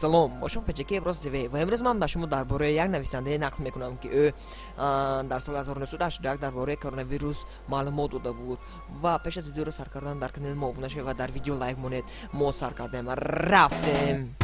Салом, бо шумо ПЧК Еврос ТВ ва имрӯз ман ба шумо дар бораи як нависандае нақл мекунам, ки ӯ дар соли 1981 дар бораи коронавирус маълумот дода буд. Ва пеш аз видеоро сар кардан, дар канали мо обуна шавед ва дар видео лайк монед. Мо сар кардем, рафтем.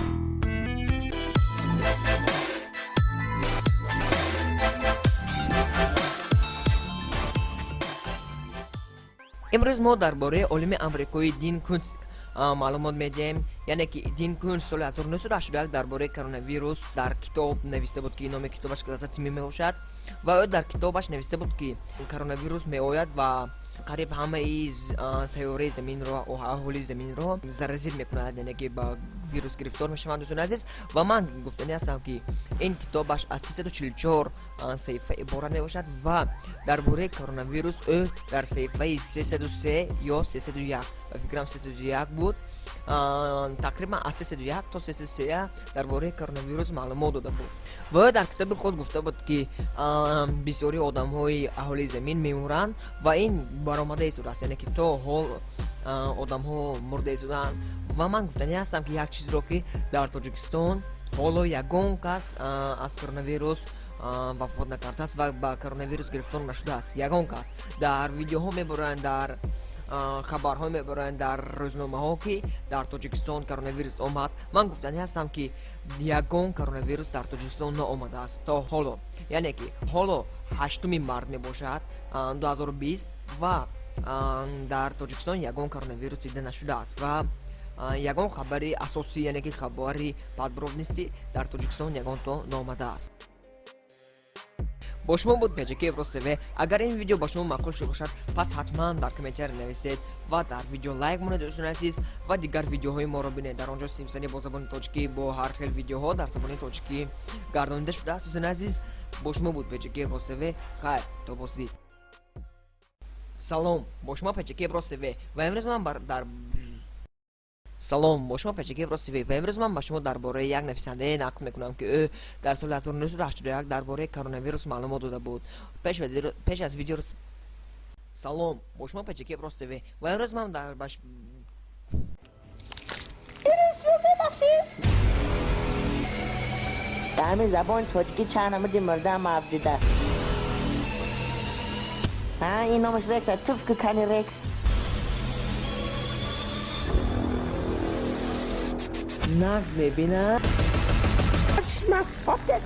Имрӯз мо дар бораи олими амрикои Дин Кунс маълумот медиҳем. Яъне ки Дин Кунс соли 1981 дар бораи коронавирус дар китоб нависта буд, ки номи китобаш «Глаза тьмы» мебошад. Ва ӯ дар китобаш нависта буд, ки коронавирус меояд ва қариб ҳамаи сайёраи заминро, аҳолии заминро заразить мекунад, яъне ки ба вирус гирифтор мешаванд, дӯстони азиз. Ва ман гуфтанӣ ҳастам, ки ин китобаш аз 344 саҳифа иборат мебошад ва дар бораи коронавирус ӯ дар саҳифаи 303 ё 301, ба фикрам, 301 буд, тақрибан аз 301 то 303 дар бораи коронавирус маълумот дода буд. Ва ӯ дар китоби худ гуфта буд, ки бисёри одамҳои аҳолии замин мемуранд ва ин баромада истодааст, яъне ки то ҳол одамҳо мурда истодаанд. Ва ман гуфтанӣ ҳастам, ки як чизро, ки дар Тоҷикистон ҳоло ягон кас аз коронавирус вафот накардааст ва ба коронавирус гирифтор нашудааст ягон кас. Дар видеоҳо мебуранд, дар хабарҳо мебаранд, дар рӯзномаҳо, ки дар Тоҷикистон коронавирус омад. Ман гуфтанӣ ҳастам, ки ягон коронавирус дар Тоҷикистон наомадааст то ҳоло. Яъне ки ҳоло 8 март мебошад 2020 ва дар Тоҷикистон ягон коронавирус дида нашудааст ва ягон хабари асосӣ, яъне ки хабари подробности дар Тоҷикистон ягон то наомадааст. Бо шумо буд ПЧК Еврос ТВ. Агар ин видео ба шумо маъқул шуда бошад, пас ҳатман дар комментария нависед ва дар видео лайк монед, дӯстони азиз. Ва дигар видеоҳои моро бинед. Дар он ҷо симсани бо забони тоҷикӣ, бо ҳар хел видеоҳо дар забони тоҷикӣ гардонида шудааст. Дӯстони азиз, бо шумо буд ПЧК Еврос ТВ. Хайр, то боздид. Салом, бо шумо ПЧК Еврос ТВ ва имрӯз ман дар Салом, бо шумо ПЧК Еврос ТВ ва имрӯз ман ба шумо дар бораи як нависандае нақл мекунам, ки ӯ дар соли 1981 дар бораи коронавирус маълумот дода буд. Пеш аз видео. Салом, бо шумо ПЧК Еврос ТВ ва имрӯз ман дар баш Бебахшид. Дар ҳамин забони тоҷикӣ чанд намуди мурда мавҷуд аст. Ҳа, ин номаш Рекс аст. Туф ку, кани Рекс. Нағз мебинам.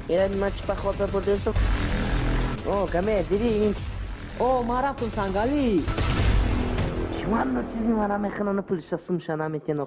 Ира, ман чӣ ба хотир бурдастам? О, каме диди ин. О, ман рафтум, сангалӣ. Чиманно чизи мана мехӯнану пулиша сумша наметино.